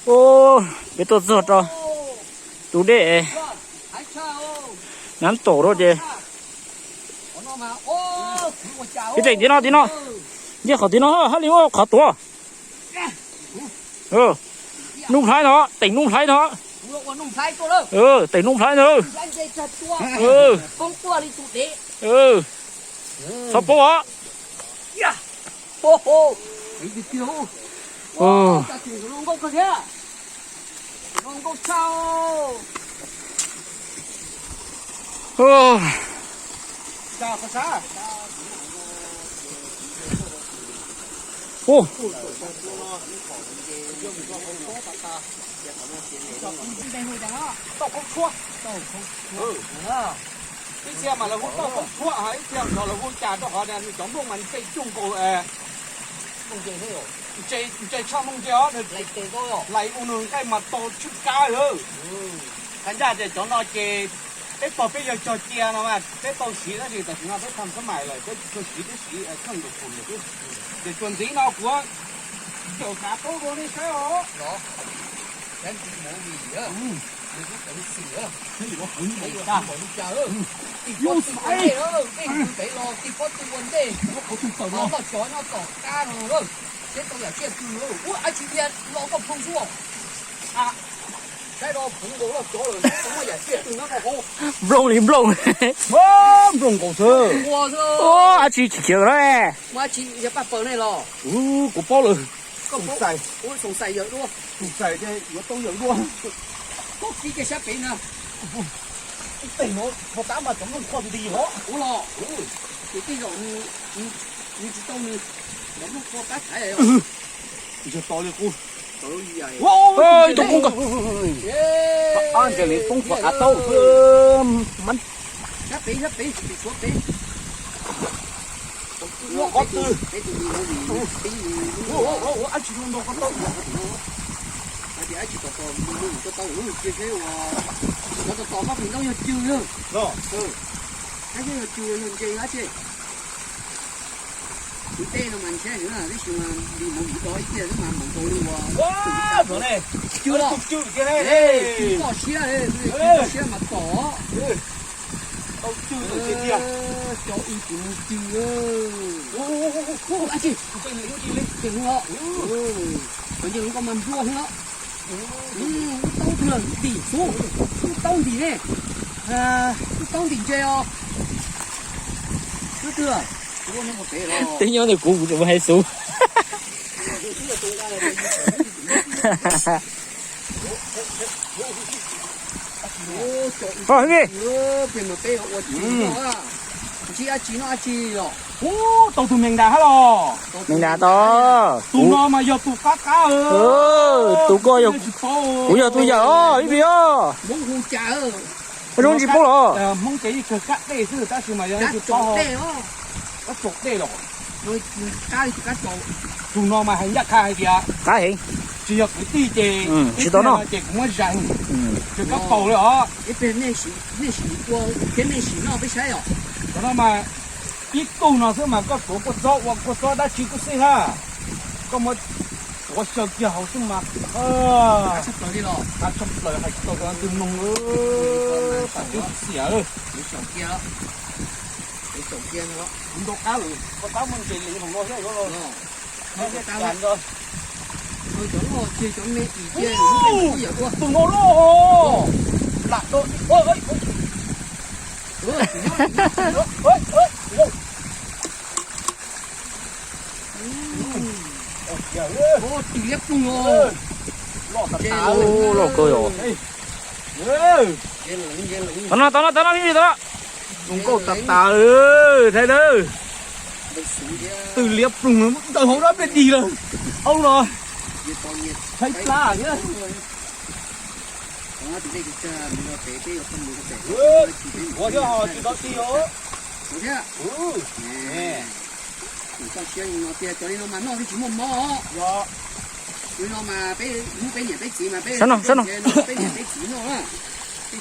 Ub, peb tuaj txog rau tus dej Nab Tom rau ces, peb teem tim no, tim no, nce qhov tim no, haj li muaj qhov tuav. Nuj Nplhaib no, teem Nuj Nplhaib no. Teem Nuj Nplhaib no. Txhob poob os. Ib txhia mas lawv hu tauj Poob Tshuaj, ib txhia mas lawv hu cas rau qhov nws cov nplooj mas ntse cuag nkaus, ntse tshaj nplooj ntse os, lais ua nws nqaij mas to tshwj kab lawm. Qhov ncaj tias cov no ces peb pog peb yawg cog cia no mas peb tau siv tab sis tam sim no peb txog xab mais lawm peb tsis tshua siv, peb siv kheej nkaus khum lawm xwb. Ces tsuas ntxiv no kuv cawm kav taub rau nej saib os. Ua ntej, tig pob tw ua ntej, noj cov nyob tom qab no, seb tau yam tsiaj twg. Ua ab tsi dhia los koj plhu xwb. Saib rau puv nkaus loj cov lawm, muaj yam tsiaj twg nyob rau hauv. Nplooj li nplooj. Nplooj nkaus xwb. Ua ab tsi chim khiav na. Ua ab tsi yog paj paws ne los? Kuv paub lawm. Xoom xais, xoom xais yawm dua. Xoom xais ces yuav tau yawm dua. Koj kiv kiag sab pem na. Tej no puas tab mas cov nplooj qhuav nti hov. Ua los, ces tej zaum nws tsis tau nws cov nplooj qhuav tab thaiv. Ntshe to li qub. Ib tug qub nkaus. Ab, ntshe li poob qhuav av taub. Sab pem, sab pem, pem tshuav pem. Ua qhov twg? Ab tsi no ntau qhov taub. Ab tsi tom tom mus mus cov taub cia seb ua, cov tom tom koj pim ntaub yog cw yog. Ab yog cw yog ntse ab tsi. Tus dej no mas ntshe tab sis mas li mus mus do ib tiag xwb mas mus nkaus li ua. Cw los, cw toj siab, cw toj siab mas tom. Tau cw lawm tiag tiag. Cov ib tsis mus cw. Ab tsi, ces hu os. Cov nce lub koj mas nplua heev os. Lub taub twg ntim xub, lub taub ntim ne. Lub taub ntim ntse os. Lub twg? Twb nyob ntawm kuv, kuv tseem hais xub. Ua, peb ua tsis noj, ntsib ab tsi noj ab tsi los. Ub, tau tus mees das hab los. Mees das tau. Tus no mas yog tus qab qab. Tus ko yog, kuv yog tus yawm os ib pliag os. Hmoob hu cas? Koj zoo tsis paub los? Hmoob ces yeej kawg kab dej xwb tab sis mas yog tsis paub. Kab tsaus dej los. Tus no mas hais ncaj qha hais tias qab heev, tsis yog kwv tij ces tsis tau noj ces kuv muab zais, tsis kab paus li os. Nej sim ua thiab nej sim noj peb saib os. Cov no mas ib tug no xwb mas koj tuav kua txob ua kua txob dab tsi kuj xij hab. Koj muab tuav xyaw kiag hauv xwb mas qab tshaj plaws hais tsis tau cov no twg mloog. Tam twb xiam lawm. Kuv ntaus qab lawm, koj tab muaj ntses lees hauv no thiab. Tus no loj. Lam do. Tws liab ploog os. Loj tas tas, loj kawg os. Tau no, tau no, tau no, tau no. Zoo nkauj tas tas, thaij na. Tws liab ploog, ntawm hauv dab pliag dig lawm. Au los, tshaib plab thiab. Ua thiab ho tsis tau tig os. Cov li no mas noj twb tsis muaj mob. Cov li no mas peb hlub peb niam peb txiv mas peb, peb niam peb txiv noj na.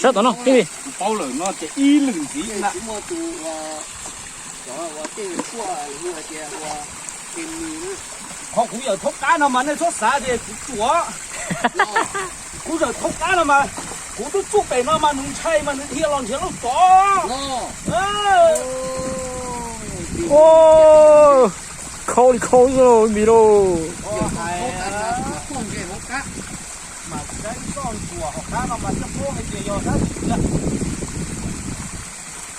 Sab tom no, kuv paub lawm no ces ib lwm ntxiv na. Tsis muaj tus ua, cov ua tej tuaj hu hais tias ua, qhov kuv yawm thaub qab no mas nej txhob xav tias kuv tsuam. Kuv zawm thoob qab no mas, kuv twb tsuj pem no mas nws ntshai mas nws dhia los nrhiav lauj tod. Khau li khau xwb Vij Npis lauj. Mas saib txoj ntsuas hauv qab no mas coj paub hais tias yog dab tsi lawm.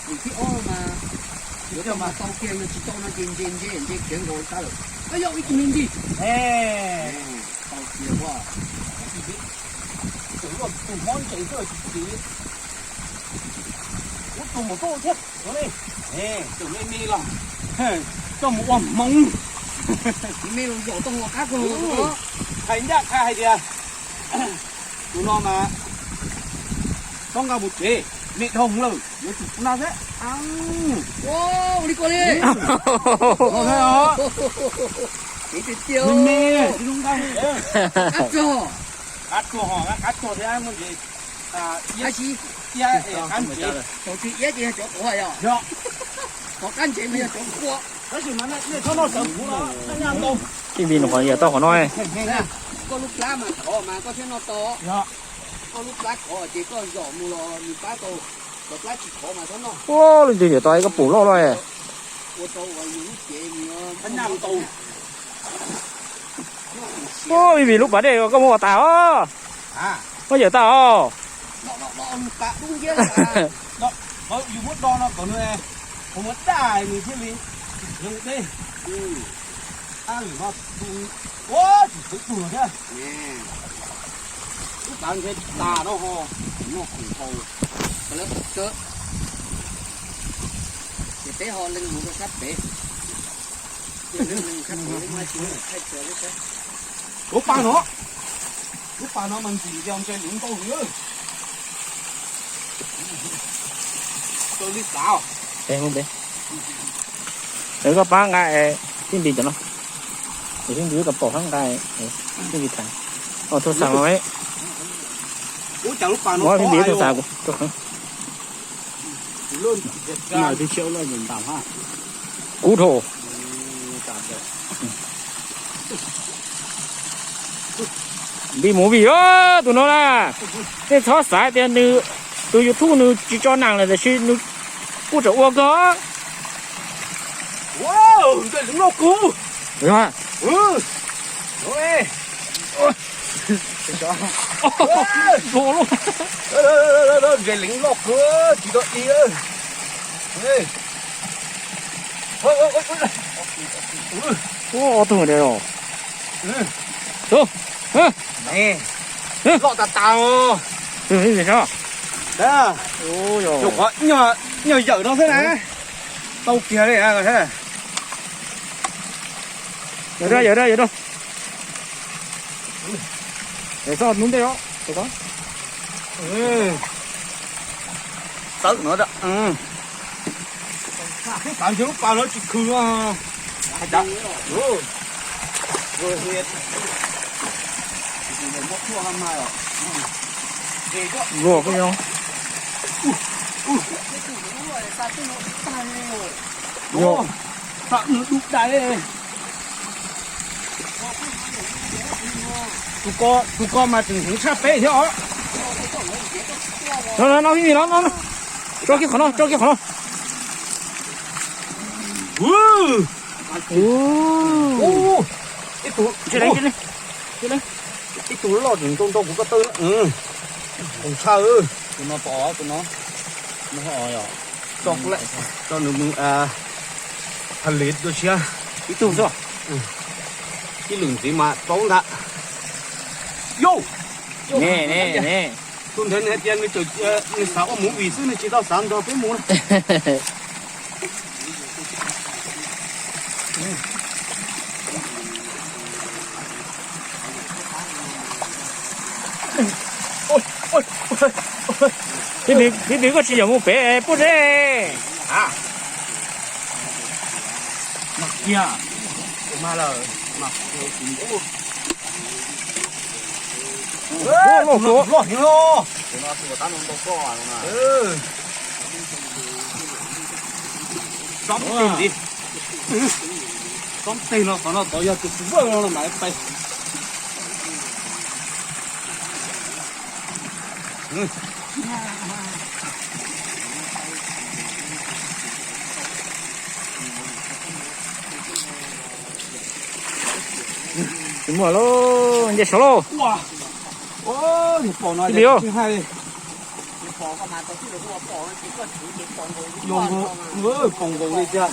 Tus thib ob mas, yuav coj mas tau kiag, yog tsis tau no ces ntse ntse ntse khiav nkaus tab lawm. Yog ib tug me ntsis. Tau kiag as. Tus hmob ntse xwb tsis txiv. Ub, tus mus tuaj thiab li. Tus me me los coj mus ua hmoov. Me los zaum tau qab kawg. Hais ncaj qha hais tias tus no mas txhob nqa mus tsev, me dhau lawm, yuav tsum na xwb. Ua li ko li. Me me, qab tsuag, qab tsuag ho qab tsuag thiab muaj ntsis. Iab, iab, qab ntsev. Thaum tsis iab ces yog cov quav yog. Yog. Qhov qab ntsev mas yog cov quav. Tab sis mas nej txhob noj sawv puv no, nyaj ntau. Vij Npis nws qhov yawm tau qhov no. Koj lub plab mas khov mas koj thiaj noj tau. Koj lub plab khov ces koj zom mus los nws pab tau, cov plab tsis khov mas txhob noj. Ua, leej twg yawm tau ib koj pum loj loj. Ua tau uas yus lub cev nws nyaj ntau. Ua, Vij Npis lub pas dej koj muab ua tas os. Muab yawm tas os. Yus muab do no kom nws, kuv muab daj nws thiaj li tsis khiav mus dej. Ab, lwm no tus, ua, tsis txwv tuag thiab. Lub pas ntshe tas no ho, noj khoom haus, ces peb ho leej mus rau sab pem. Lub pas no, lub pas no mas ntxim tias ntshe lwm nkauj heev. Rau li xav. Koj pab nqa Vij Npis cov no, Vij Npis kom pom hab nqa Vij Npis tham. Tus xav no, Vij Npis tus xav kuv. Kuv dhau. Vij mus vij os tus no na. Nej txhob xav tias nws, tus YouTube nws tsis tso neeg lawm tiam sis nws kuj tseem ua kawg. Ntshe leev loj kawg. Ntshe leev loj kawg, tsis tau i. Ua ob tug os. Loj tas tas os. Tus ib ntsis sab. Nyuam qhuav nyuag yawm no xwb na. Tau kiag li. Yawm rau, yawm rau, yawm rau. Txhob hnub ntej os. Txawb no. Xav ntshe lub pas no tsis khw. Luag koj yog. Yog. Tam nws dub dais. Tus ko mas tseem heev tshaj peb thiab os. No no no, Vij Npis no no. Tso kiag qhov no, tso kiag qhov no. Ib tug, ib tug loj tseem ntau ntau kuv ko taw. Tus no tom, tus no, no ho yog. Tso kuv lawm, tso nws mus tha liv dua tshiab. Ib tug xwb. Ib lwm ntxiv mas tau ntag. Yog. Ne ne ne. Tus ntawd nws hais tias nws, nws xav ua movie xwb, nws tsis tau xav nrog peb mus na. Vij Npis, koj tsis yog mus pem puab zeb. Loj kawg. Tsob teg no qhov no tod yog tus vawj no mas pais. Tsis muaj lauj, nce saud lauj. Ib pliag. Pom nkaus li tiag.